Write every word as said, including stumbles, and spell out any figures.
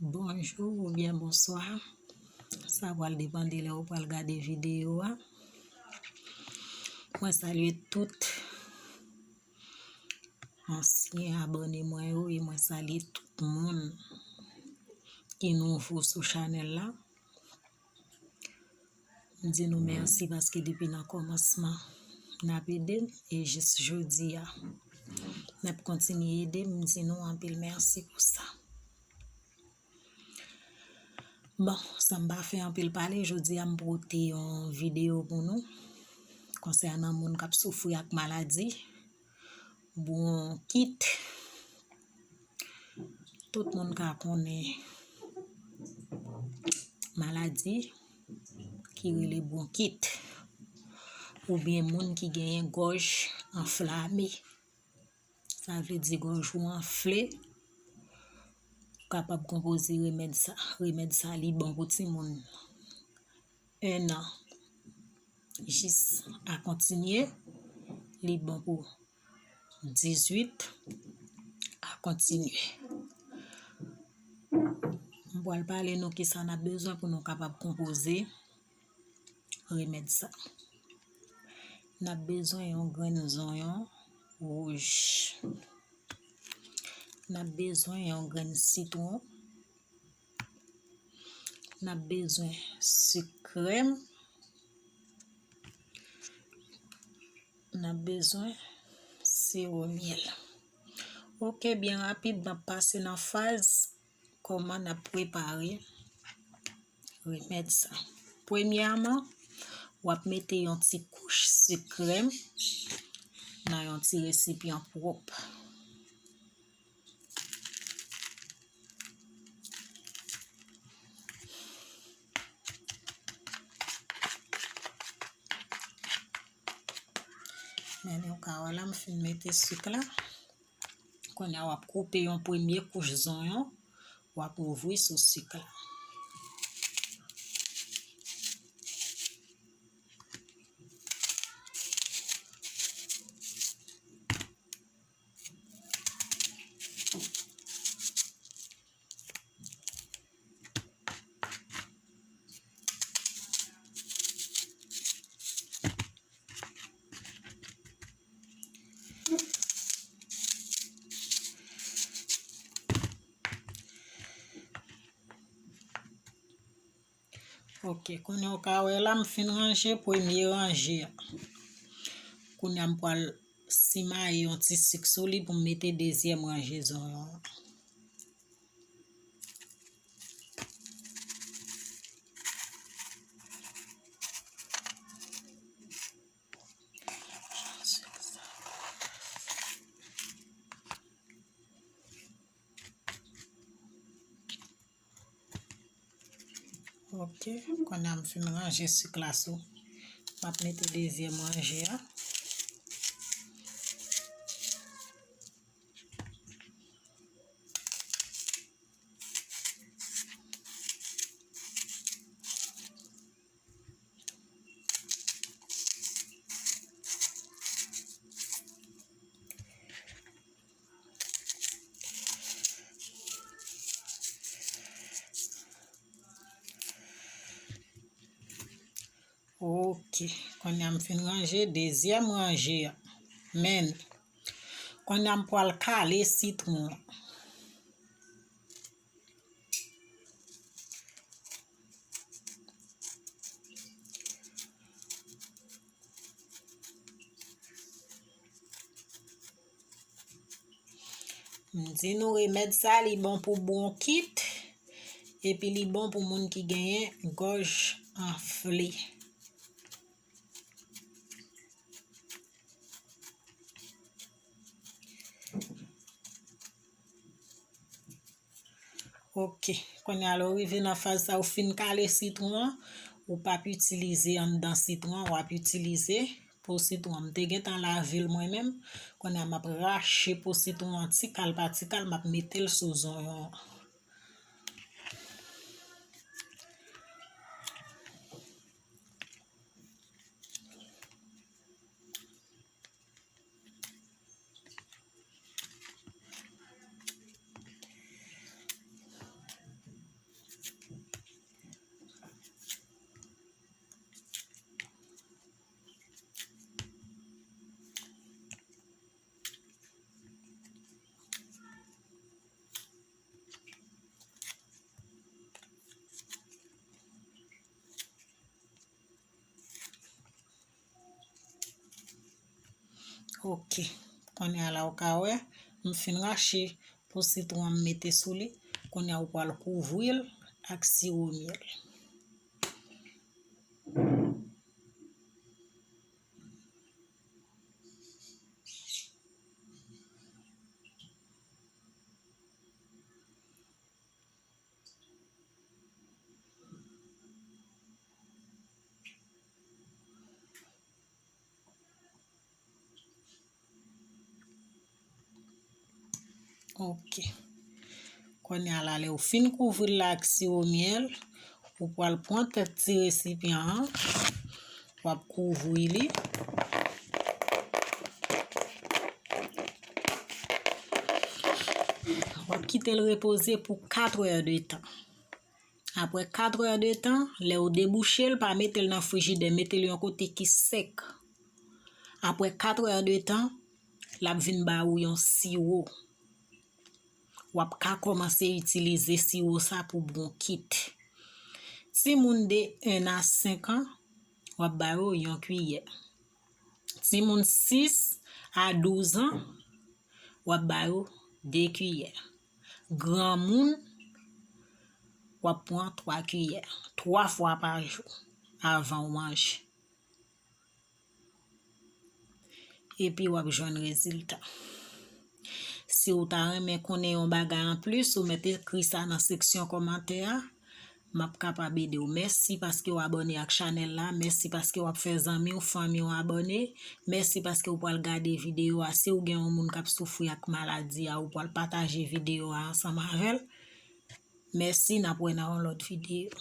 Bonjou oubyen bonswa. Sa pral depann de lè ou pral gade videyo a. Mwen salye tout ansyen abòne mwen yo e mwen salye tout moun ki nouvo sou chanèl la. M di nou mèsi paske depi nan kòmansman n ap ede m e jis jodi a n ap kontinye ede m. M di nou anpil mèsi pou sa. Bon, san m pa fè anpil pale, jodi a m pote yon videyo pou nou konsènan moun k ap soufri ak maladi bwonkit. Tout moun ka konnen maladi ki rele bwonkit oubyen moun ki genyen gòj anflame. Sa vle di gòj ou anfle, ou kapab konpoze remèd sa. Remèd sa, li bon pou timoun en an jis a kontinye. Li bon pou dizuit a kontinye. M pral pale nou kisa n ap bezwen pou nou kapab konpoze remèd sa. N ap bezwen yon grenn zonyon wouj. N ap bezwen yon grenn sitwon. N ap bezwen sik krèm. N ap bezwen siwo myèl. Oke, byen rapid, n ap pase nan faz kòman n ap prepare remèd sa. Premyèman, w ap mete yon ti kouch sik krèm nan yon ti resipyan pwòp. Men nou ka wè la, m fin mete sik la. Kounye a, w ap koupe yon premye kouch zonyon, w ap ouvri sou sik la. Oke, kounye a w ka wè la, m fin ranje premye ranje a. Kounye a, m pral simaye yon ti sik sou li pou m mete dezyèm ranje zonyon an. Oke, kounye a m fin ranje sik la sou. M ap mete dezyèm ranje a. Oke, kounye a m fin ranje dezyèm ranje a. Men, kounye a m pral kale sitwon an. M di nou remèd sa, li bon pou bwonkit, epi li bon pou moun ki genyen gòj anfle. Oke, kounye a lè w rive nan faz sa, ou fin kale sitwon an, ou p ap itilize anndan sitwon an, w ap itilize po sitwon an. M te gentan lave l mwen menm, kounye a m ap rache po sitwon an ti kal pa ti kal, m ap mete l sou zonyon an. Ok. Kounye a la ou ka wè, m fin rache po sitwon an m mete sou li. Kounye a ou pral kouvri l ak siwo myèl. Ok. Kounye a la, lè ou fin kouvri l la ak siwo myèl, ou pral pran tèt ti resipyan an, w ap kouvri li. W ap kite l repoze pou kat è de tan. Apre kat è de tan, lè ou debouche l, pa mete l nan frijidè, mete l yon kote ki sèk. Apre kat è de tan, l ap vin ba ou yon siwo. W ap ka kòmanse itilize siwo sa pou bwonkit. Timoun de en a senk an, w ap ba yo yon kiyè. Timoun sis a douz an, w ap ba yo de kiyè. Granmoun, w ap pran twa kiyè, twa fwa pa jou, avan w manje. Epi w ap jwenn rezilta. Si w ta renmen konnen yon bagay anplis, ou mèt ekri sa nan seksyon kòmantè a. M ap kapab ede w. Mèsi paske w abòne ak chanèl la. Mèsi paske w ap fè zanmi w, fanmi w abòne. Mèsi paske w pral gade videyo a. Si w gen yon moun k ap soufri ak maladi a, ou pral pataje videyo a ansanm avè l. Mèsi, n ap wè nan yon lòt videyo.